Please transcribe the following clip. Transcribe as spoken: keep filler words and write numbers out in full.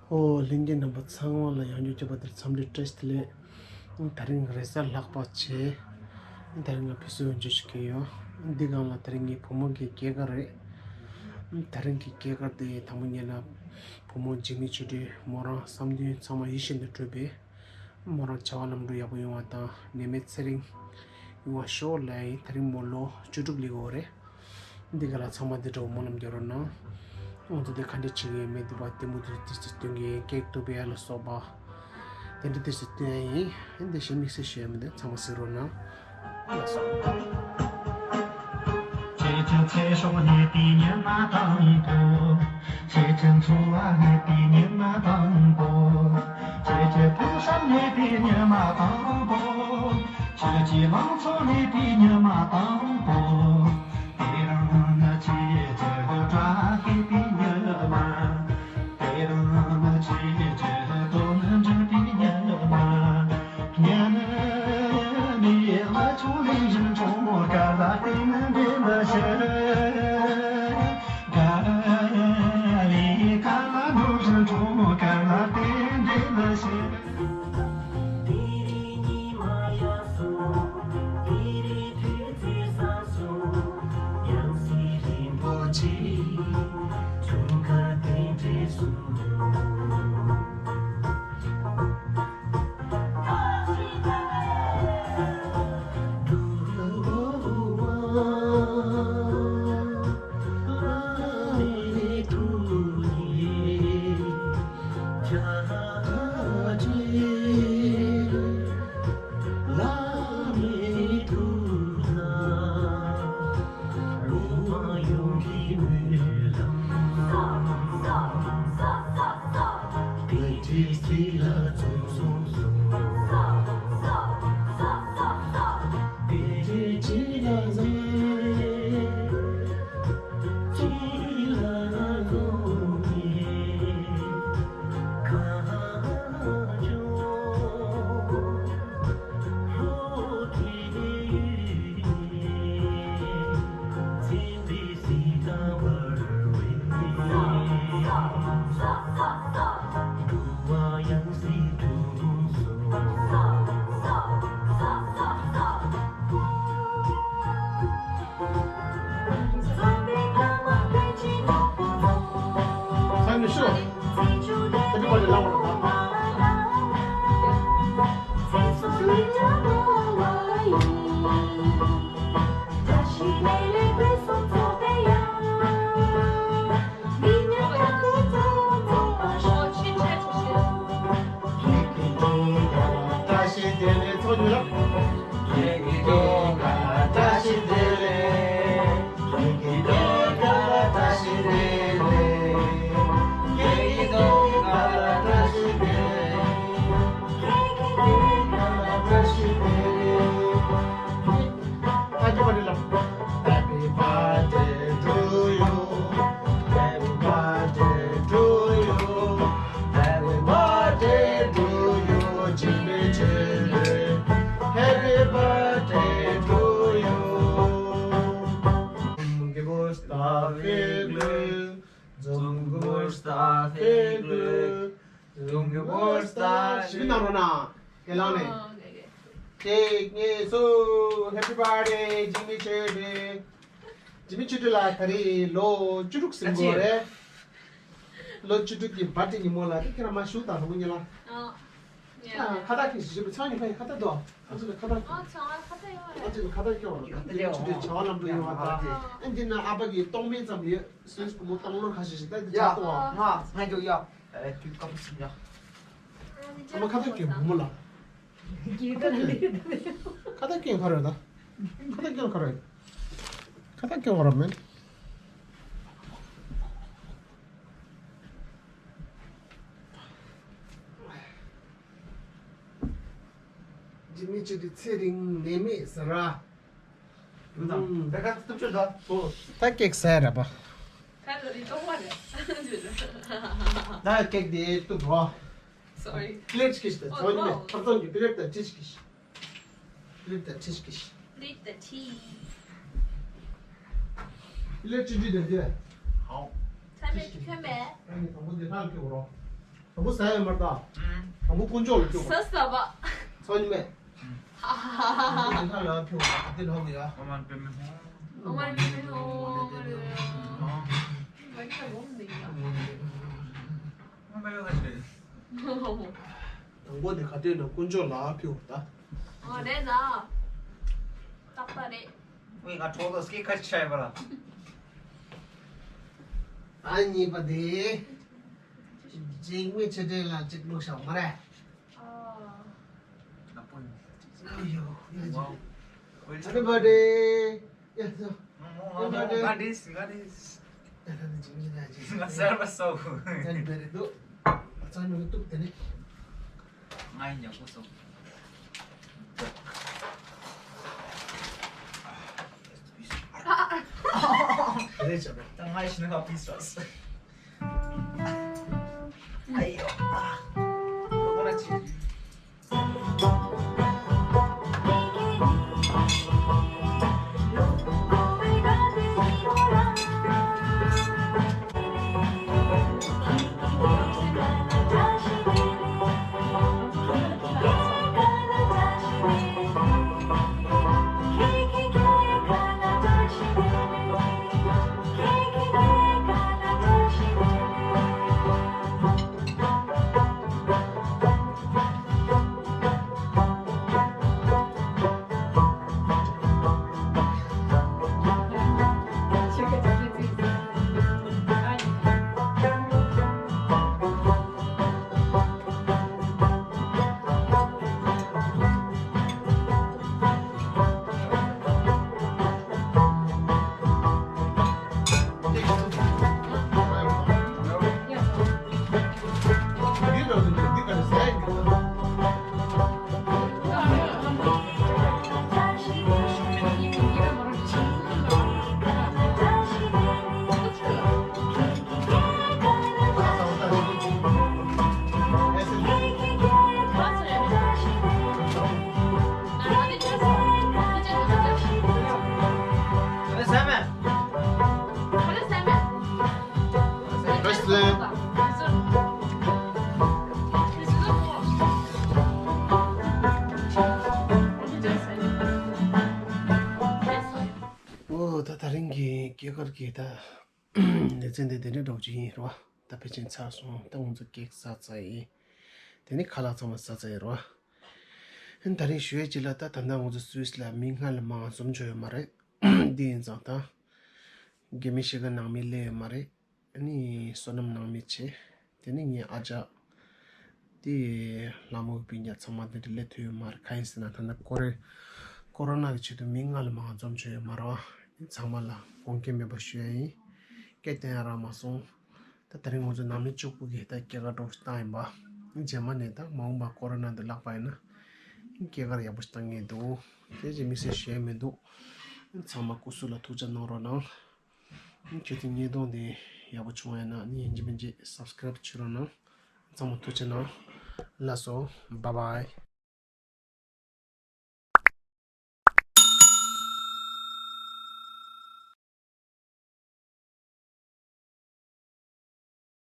ཨོ། ལྷན་རྒྱས་རྣམ་པ་ཚང་མ་ལ་ཡང་བསྐྱར་བསྐྱར་པ་དེར་འཚམས་འདྲི་བཀྲ་ཤིས་བདེ་ལེགས། དེ་རིང་རེས་གཟའ་ལྷག་པ་བྱས། དེ་རིང་ང་ཕེབས་བསུ་འོས་བསྡུ་ཞུ་གི་ཡོད། འདི་སྒང་ལ་དེ་རིང་ངའི་བུ་མོ་གི་སྐྱེས་སྐར་རེད། དེ་རིང་གི་སྐྱེས་སྐར་དེ་དང་པོ་ཉིད་ལ་བུ་མོ་འཇིགས་མེད་ཆོས་སྒྲོན་མོ་རང་བསམ་དོན་ཚང་མ་ཡིད་བཞིན་དུ་འགྲུབ་པའི། མོ་རང་བྱ་བ་ལམ་འགྲོ་ཡག་པོ་ཡོང་བ་དང་ནད་མེད་ཚེ་རིང་ཡོང་བ་ཤོག་ལབ་ཡིན། དེ་རིང་མོ་ལོ་བཅུ་དྲུག་སླེབས་ཡོད་རེད། འདི་ག་ལ་ཚང་མ་འདི་འདྲ་བོ་སྨོན་ལམ་རྒྱག་རོགས་གནང་། ང་ཚོ་འདི་ག་འདྲ་བྱེད་ཀྱི་ཡོད་མེད་འདི་བ་ལྟད་མོ་འདི་འདི་ཚོ་སྟོན་གྱི་ཡིན། ཀེག་བཏུ་བའི་ཡ་ལ་སོགས་པ་དེ་འདྲ་འདི་ཚོ་སྟོན་ཡ་ཡིན། འདི་གཞན་དམིགས་བསལ་ཞུ་ཡ་མི་འདུག་ཚང་མ་གཟིགས་རོགས་གནང་། ལགས་སོ། ཁྱེད་ཀྱི་ཚེ་སྲོག་རྙེད་པའི་ཉི་མ་དང་པོ། ཁྱེད་ཀྱི་འཚོ་བ་རྙེད་པའི་ཉི་མ་དང་པོ། ཁྱེད་ཀྱི་ཕུགས་བསམ་རྙེད་པའི་ཉི་མ་དང་པོ། ཁྱེད་ཀྱི་ལང་ཚོ་རྙེད་པའི་ཉི་མ་དང་པོ། དེ་རིང་ནི་ཁྱེད་ཀྱི་བཀྲ་ཤིས་པའི་ཉི་མ། དེ་རིང་ནི་ཁྱེད་ཀྱི་དོན་འགྲུབ་པའི་ཉི་མ། ཉི་མའི་ལ་ཆུང་ལས་བཞིན་གྲོགས་མོ་དཀར་ལ་བརྟེན་འདྲེན་ཞིག་དཀར་ལས་དཀར་ལ་འགྲོ་བཞིན་གྲོགས་མོ་དཀར་ལ་བརྟེན་འདྲེན་ཞིག་དེ་རིང་ཉི་མ་ཡག་སོང་། དེ་རིང་དུས་ཚོད་བཟང་སོང་། ཡང་སྲིད་རིན་པོ་ཆེ་འཁྲུངས་སྐར་རྟེན་འབྲེལ་སོང་། Happy birthday to you. Happy birthday to you. Happy birthday to you, Jimmy Jimmy. Happy birthday to you. Gibos ta figlu. Zungibos ta figlu. Zungibos ta. ཞིབ་གནང་རོགས་གནང་། ཁས་བླངས་ནས། ཨོ། ཨོ་ཁེ། ཁེ། ཁེག་ཉོས་སོང་། Happy birthday ཇི་མི་ཆོས་སྒྲོན། ཇི་མི་ཆོས་སྒྲོན་ལགས་ད་རེས་ལོ་བཅུ་དྲུག་ཟིན་གྱི་ཡོད་རེད། ལོ་བཅུ་དྲུག་གི་བར་དེ་ཉིན་མོ་ལ་དེ་ཁྱེད་རང་མ་བཞུགས་དང་ལྷ་མོ་ཉིད་ལ། ཨོ། ཨ། ཁ་བཏགས་ཁྱེར་ཞིག་ཞིག་ཚང་ཉིན་ཁ་ཡི་ཁ་བཏགས་འདུག་ཨ་ཅི་ལ་ཁ་བཏགས། ཨོ། ཚང་མ་ཁ་བཏགས་ཡོད་རེད། ཨ་ཅི་ལ་ཁ་བཏགས་ཁྱེར་བ་རེད། ཁ་བཏགས་ཡོད་རེད། ཆུ་ཚོད་བྱ་བ་ལམ་འགྲོ་ཡོང་བ་དང་། ཨོ། ཨ་འདི་ན་ཨ་ཕ་གི་གཏོང་མིན་ཙམ་ཡོད། སོས་སྐུ་མོ་བཏང་ལོར་ཁ་ཤས་ཤིག་ད་འདི་ཡ། ཆགས་ཏོ་བ། ང་ང་འགྲོ་ཡ། ཨ་དུས་སྐབས་སུ་ཡ། ཨ་མ་ཁ་བཏགས་ཁྱེར་བུ་མོ་ལ། ཁ་བཏགས་ཁྱེར། ཁ་བཏགས་ཁྱེར་ག་རེ་ད། ཁ་བཏགས་ཁྱེར་ག་རེ། ཁ་བཏགས་ཁྱེར་ག་རེ་མེད། ཇི་མི་ཆོས་སྒྲོན་ཚེ་རིང་ནད་མེད་ཟེར་ར། ད་ག་སྟོབས་ཆོས་ད། ཨོ། ད་ཀེག་ཟ་ཡ་རེད་པ། ད་ལོ་རི་ཏོག་མ་རེད། ད་ཀེག་དེ་གཏུབ་རོགས། Sorry. པི་ལེཊ་ཅིག་གིས་ད། ཨོ། ཚོགས་མི་ཐབ་ཚང་གི་པི་ལེཊ་དང་ཊི་ཅིག་གིས། པི་ལེཊ་དང་ཊི་ཅིག་གིས། པི་ལེཊ་དང་ཊི། པི་ལེཊ་ཊི་ཊི་དང་ཊི། ཧའོ། ཚང་མས་ཁྱོད་མེད། ཨ་ནི་དང་པོ་འདི་ལྷག་གི་འོ་རོགས། དང་པོ་ཟ་ཡ་མར་ད། དང་པོ་དཀོན་མཆོག་ལ་ཁྱོད། ས་ས་བ། ཚོགས་ཉི་མས། ཨ་ཧ་ཧ་ཧ། ལྷ་ལ་ཁྱོད་དེ་ལྷོ་གི་ཡ། ཨོཾ་མ་ཎི་པདྨེ་ཧཱུྃ། ཨོཾ་མ་ཎི་པདྨེ་ཧཱུྃ། ཨོཾ་མ་ཎི་པདྨེ་ཧཱུྃ། དང་པོ་དེ་ག་དུས་ན་དཀོན་མཆོག་ལ་ཕུལ་བ་ད། ཨོ་རེད་ད། ཏག་ཏག་རེད། ཝེ་ང་གྲོགས་དང་སྐད་ཁ་ཆ་ཡོད་པ་ལ། ཨ་གཉིས་པ་དེ། འཇིགས་མེད་ཆེ་གྲས་ལ་གཅིག་བླུགས་ཤག་མ་རེད། ཨ། ནག་པོ་ཡིན། ཨ་ཡོ་ཡ་ཇི། ཝའོ། Happy birthday. ཡ་ཇི། ང་མོ་ང་མོ། ག་འདྲས་ག་འདྲས། ད་ད་ད་ཇི་ཇི་ད་ཇི། ང་གསར་པ་སོ། ད་ནི་བེ་རེ་འདུག་ཨ་ཙང་ནུ་ཏུག་དེ་ནི། ང་ཡི་ཉག་པོ་སོ། རེད་ཆ་རེད། ད་ང་ཡི་ཤི་ན་ཁ་པིས་ར་སི། ཨ་ཡོ། ཨ། ཁོ་ན་ཅི། ཨོ་ད་ད་རིང་གི་སྐྱེས་སྐར་གྱི་ད། ལེ་ཚན་དེ་དེ་འདྲའི་འདྲ་བོ་ཅིག་ཡིན་རོ། ད་ཕལ་ཆེར་ཚར་སོང་། ད་ང་ཚོ་ཀེག་ཟ་ཚར་ཡིན། དེ་ནི་ཁ་ལག་ཚང་མ་ཟ་ཚར་ཡིན་རོ། ཨ་ནི་ད་རིང་ཞུ་ཡས་ཅིག་ལ། ད་ད་ལྟ་ང་ཚོ་སུད་སི་ལ་མི་སྔར་ལས་མང་འཛོམས་བྱུང་ཡོད་མ་རེད། འདི་ཡིན་ཙང་ད་དགེ་མི་ཤི་ཁ་ནང་མི་སླེབས་ཡོད་མ་རེད། ཨ་ནི་བསོད་ནམས་ནང་མི་བྱེད། དེ་ནི་ངའི་ཨ་ཅག་དེ་ལྷ་མོ་སྤུན་ཀྱག་ཚང་མ་དེ་འདྲ་སླེབས་ཐུབ་ཡོད་མ་རེད། གང་ཡིན་ཟེར་ན་ད་ལྟ་ཀོ་རེ་ཀོ་རོ་ན་གི་ཆེད་དུ་མི་སྔར་ལས་མང་འཛོམས་བྱུང་ཡོད་མ་རེད་བ། ཨ་ནི་ཚང་མ་ལ་དགོངས་འགལ་མེད་པ་ཞུ་ཡ་ཡིན། སྐད་བཏང་ཡ་རག་མ་སོང་། ད་དེ་རིང་ང་ཚོ་ནང་མི་གཅིག་པུ་གིས་ད་སྐྱེས་སྐར་སྒྲོག་བཏང་ཡིན་པ། རྗེས་མ་ནས་ད་མ་འོངས་པ་ཀོ་རོ་ན་འདི་བརླག་པ་ཡིན་ན། སྐྱེས་སྐར་ཡག་པོ་ཞིག་བཏང་ངེས་འདུག་དེ་རྗེས་མི་སེར་ཞེ་མི་འདུག་ཚང་མ་སྐུ་གཟུགས་ལ་ཐུགས་ཅག་གནང་རོགས་གནང་། ཁྱེད་ཚོའི་བརྙན་ཐུང་དེ་ཡག་པོ་བྱུང་བ་ཡིན་ན་ནི་ཡིན་གཅིག་མིན་གཅིག་སབ་སི་ཀ་རེབ་བྱེད་རོགས་གནང་། ཚང་མ་ཐུགས་ཆེ་གནང་། ལགས་སོ། བཱའི་བཱའི།